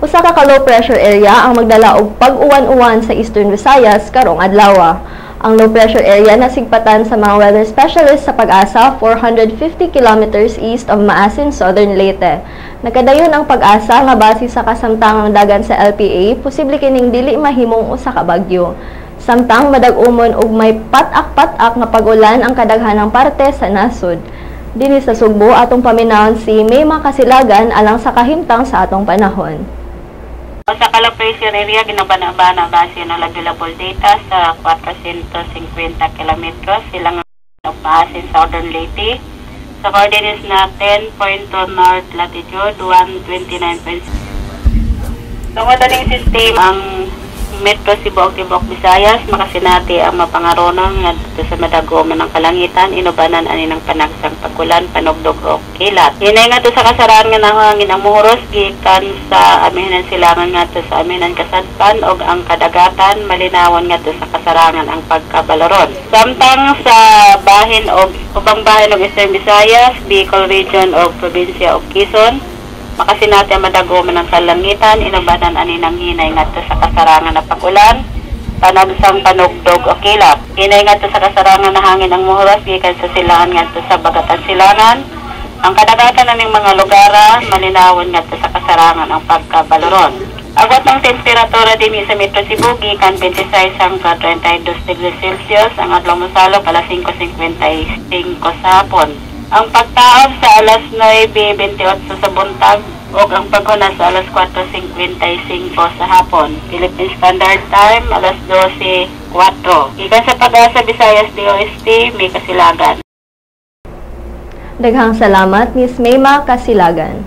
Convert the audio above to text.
Usa ka low pressure area ang magdala og pag-uwan-uwan sa Eastern Visayas karong adlaw. Ang low pressure area nasigpatan sa mga weather specialist sa Pag-asa, 450 kilometers east of Maasin, Southern Leyte. Nakadayon ang Pag-asa nga base sa kasamtangang dagan sa LPA, posible kining dili mahimong usa ka bagyo. Samtang madag-umon ug may pat-ak-pat-ak nga pag-ulan ang kadaghanang parte sa nasod. Dinhi sa Sugbo, atong paminawon si Mayma Kasilagan alang sa kahimtang sa atong panahon. Sa low pressure area ginabana-bana base na available data sa 450 kilometros silangan og Maasin, Southern Leyte, sa coordinates na 10.2 north latitude, 129.6. Tungod aning system, ang Metro Cebu ug tibuok Visayas makasinati ang mapangaronon ngadto sa madaguman ng kalangitan inubanan ani ng panagsang pag-ulan, panugdog o kilat. Hinay ngadto sa kasarangan nga hangin ang muhuros gikan sa amihanan silangan ngadto sa amihanan kasadpan ug ang kadagatan malinawon ngadto sa kasarangan ang pagkabaloron. Samtang sa bahin og ubang bahin og Eastern Visayas, Bicol Region ug probinsya og Quezon makasinati ang madaguman ng kalangitan, inubanan ani ng hinay ngadto sa kasarangan na pag-ulan, panagsang panugdog o kilat. Hinay ngadto sa kasarangan na hangin ang muhuros gikan sa silangan ngadto sa bagatan silangan. Ang kadagatan naning mga lugara malinawon ngadto sa kasarangan ang pagkabaloron. Agwat ng temperatura dinhi sa Metro Cebu gikan 26 hanggang 32 degrees Celsius. Ang adlaw mosalop alas 5:55 sa hapon. Ang pagtaob sa alas 9:28 sa buntag ug ang paghuna sa alas 4:55 sa hapon. Philippine Standard Time, alas 12:04. Gikan sa Pag-asa Visayas DOST, may Kasilagan. Daghang salamat, Miss Mayma Kasilagan.